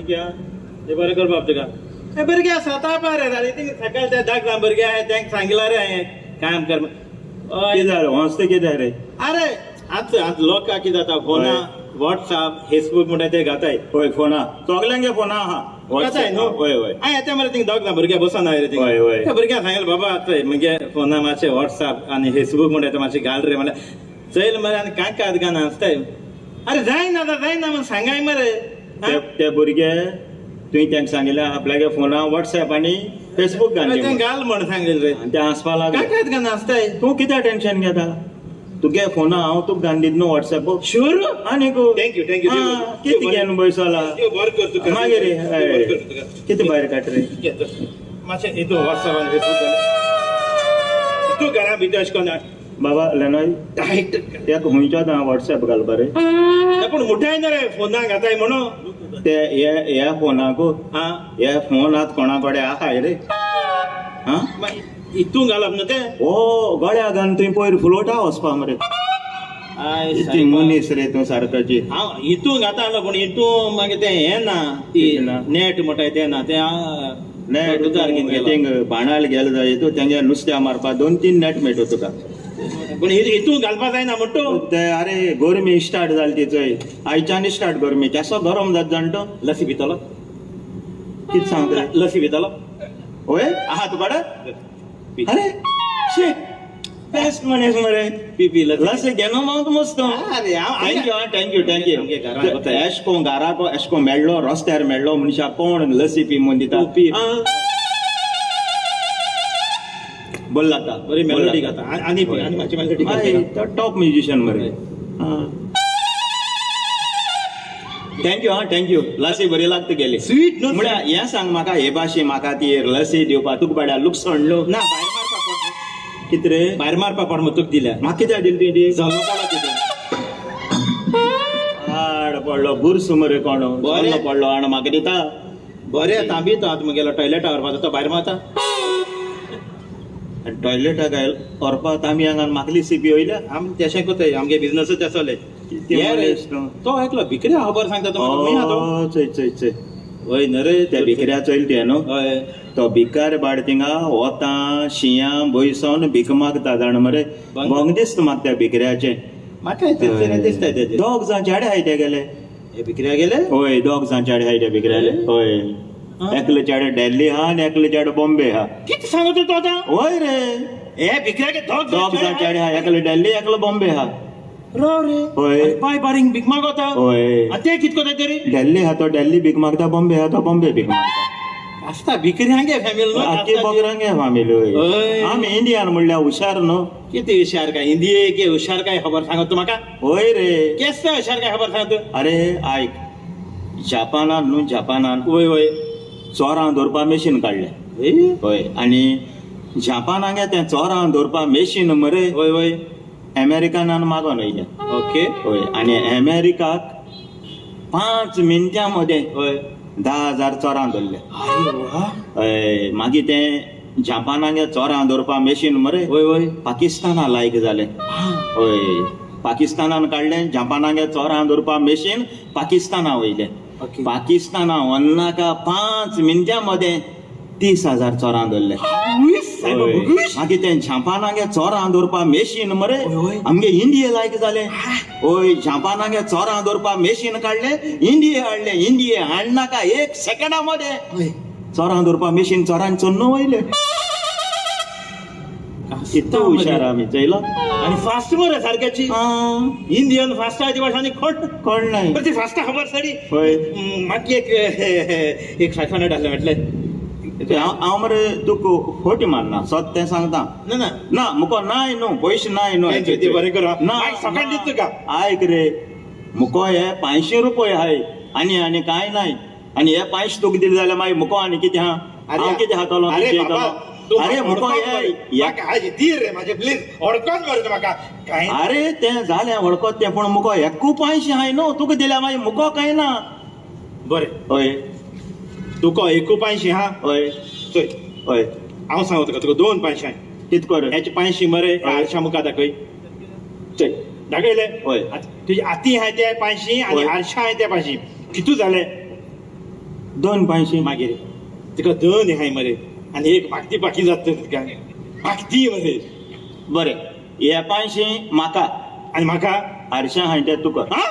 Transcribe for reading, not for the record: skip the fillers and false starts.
Thank you. हे बरें कर बाब तुका. हे भुरगे आसा रे जाले थिंग सकाळ ते 10 जाण भुरगे आहाय तेंक सांगला रे हांवें काम कर. कितें जालें वचता कितें रे? अरे आतां आतां लोकांक कितें जाता फोना वॉट्सअप फेसबूक म्हणटा ते घाताय. हय फोना सगल्यांगे फोना आहा. घाताय न्हू. हय हय. हांवें येता मरे थिंग 2 जाण भुरगे बसून आहा रे थिंग. हय हय. त्या भुरग्यांक सांगलें बाबा आतां मुगे फोना मातशें वॉट्सअप आनी फेसबूक म्हणटा ते मातशें घाल रे म्हणल्यार चयल मरे आनी कांय कांय घालना आसताय. अरे जायना आतां जायना म्हण सांगाय मरे. ते भुरगे तुवें तांकां सांगिल्लें आपल्यागे फोना वॉट्सएप आनी फेसबूक घाल. तें घाल म्हण सांगलें रे. ते हांसपा लागले. कांय कांय घालना आसताय. तूं कित्याक टेन्शन घेता? तुगे फोना हांव तुका घालून दिता न्हू वॉट्सएप. शुअर? आनी thank you thank you. कितें घेवन बसला बरें कर तुका. मागीर कितें भायर काड रे मातशें हितू वॉट्सएप आनी फेसबूक तूं घरा भितर अशें करून बाबा लेनोय टायट तेका खंयचोच हांव वॉट्सएप घालपा रे. पूण मुठाय ना रे फोनाक घाताय म्हणून ते ह्या फोनाक हे फोन आतां कोणा कडेन आहाय रे. आं हितून घालप न्हू तें. ओ गळ्या घालून तुवें पयर फ्लोटा वचपा मरे. ती मनीस रे तूं सारकाची. हांव हितून घातालो पूण हितून मागीर तें हें ना ती नेट म्हणटाय तें ना तें नेट थिंग बाणाल गेले जाय तूं तेंगे नुस्त्या मारपा 2-3 नेट मेळटा तुका. पूण हितून घालपा जायना म्हणटा ते. अरे गरमी स्टार्ट जाली ती चोय आयच्यान स्टार्ट गरमी केसो गरम जाता जाण तो. लसी पितलो? कितें सांगता? लसी पितलो? हय आहा तुका. अरे शे बेस्ट मनीस मरे. पी पी लसी घेनो मात मस्त. Thank you thank you thank you. एशको घराको एशको मेळ्ळो रस्त्यार मेळ्ळो मनशाक कोण लसी पी म्हूण दिता. बरें लागता. बरी मेलोडी गाता आनी मातशी मेलोडी गाता. टॉप म्युजिशियन मरे. Thank you. हा thank you. लसी बरी लागता गेली स्वीट न्हू. म्हळ्यार हें सांग म्हाका हे भाशे म्हाका ती लसी दिवपा तुका बाड्या लुकसण न्हू. ना भायर मारपा पड. कितें रे? भायर मारपा पड म्हूण तुका दिल्या. म्हाका कित्याक दिली तुवें ती? जल्लो पडलो तितून. हाड पडलो बुरसू मरे कोण जल्लो पडलो आनी म्हाका दिता. बरें तांबी तो आतां मुगेलो टॉयलेटा व्हरपाचो तो भायर मारता. टॉयलेटाक व्हरपा तांबी हांगा म्हाका सी पी वयल्या. आमी तशें करताय आमगे बिजनसूच आसले. तो एकलो भिकऱ्या खबर सांगता तो. चोय चोय चोय. हय न्हू रे त्या भिकऱ्या चोयल तुवें न्हू. हय तो भिकार बाड थिंगा वोतां शिंयां बयसोन भीक मागता जाण मरे. भंग दिसता म्हाका त्या भिकऱ्याचें. म्हाका दिसता तेजें. 2 जाण चेडे आहाय ते गेले. हे भिकऱ्या गेले? हय 2 जाण चेडे आहाय त्या भिकऱ्याले. हय एकले चेडे दिल्ली आहा आनी एकले चेडे बॉम्बे आहा. कितें सांगता तूं आतां? हय रे हे भिकऱ्यागे 2 जाण चेडे आहा. एकले दिल्ली एकलो बॉम्बे आहा. हय पाय बारीक भीक मागता. हय ते कितें करता तरी? दिल्ली आहा तो दिल्ली भीक मागता, बॉम्बे आहा तो बॉम्बे भीक मागता. आसता भिकऱ्यांगे फॅमिली आख्खी बकऱ्यांगे फॅमिली. हय आमी इंडियन म्हणल्यार हुशार न्हू. कितें हुशार काय इंडिये के हुशार काय खबर सांगत तूं म्हाका? हय रे केसो हुशार काय खबर सांगत तूं? अरे आयक जापानान न्हू जापानान. हय हय चोरां धरपा मेशीन काडलें. हय आनी जापानांगे तें चोरां धरपा मेशीन मरे. हय हय अमेरिकनान मागोन येयलें. ओके. हय आनी अमेरिकाक 5 मिनटां मदें हय 10,000 चोरां धरले. हय मागीर तें जापानांगे चोरां धरपा मेशीन मरे. हय हय पाकिस्ताना लायक जालें. हय पाकिस्तानान काडलें जापानांगे चोरां धरपा मेशीन पाकिस्ताना वयलें. पाकिस्ताना वन्नाका 5 मिनटां मदें 30,000 चोरां धरले. मागीर तें जापानांगे चोरां दवरपा मेशीन मरे आमगे इंडिये लायक जालें. हय जापानांगे चोरां दवरपा मेशीन काडलें इंडिये हाडलें. इंडिये हाडनाका 1 सेकंडा मदें चोरां दवरपा मेशीन चोरान चोन्नो वयलें. कितू हुशार आमी चोयलो. आनी फास्ट मरे सारक्याची इंडियन फास्ट आहा ती भाशा आनी कोण कोण नाय ती फास्ट खबर साडी. हय मागीर एक 500 आसलें म्हटलें हांव मरे तुका फटी मारना सत तें सांगता. ना ना मुको नाय न्हू पयशे नाय न्हू. बरें कर ना सकाळ दित तुका. आयक रे मुको हे 500 रुपये आहाय आनी आनी कांय नाय. आनी हे 500 तुका दिले जाल्यार मागीर मुको आनी कितें आहा? हांव कितें खातलो? अरे मुको हे रे म्हाजे प्लीज वळखोच मरे म्हाका. अरे तें जालें वळखोत तें पूण मुको एकू 500 आहाय न्हू तुका दिल्या मागीर मुको कांय ना. बरें हय तुका एकू 500 हा? हय चोय हय हांव सांगता तुका तुका 2 500 कित कर? हेचे 500 मरे आरशा मुखार दाखय. चोय दाखयले? हय तुजी आती आहाय ते 500 आनी आरशा आहाय ते 500 कितू जाले? दोन पांयशी. मागीर तुका दोन हाय मरे आनी एक भाकती बाकी जाता तुका भाकती मरे. बरें, हे पांयशी म्हाका आनी म्हाका आरशां हांयटे तुका. हा?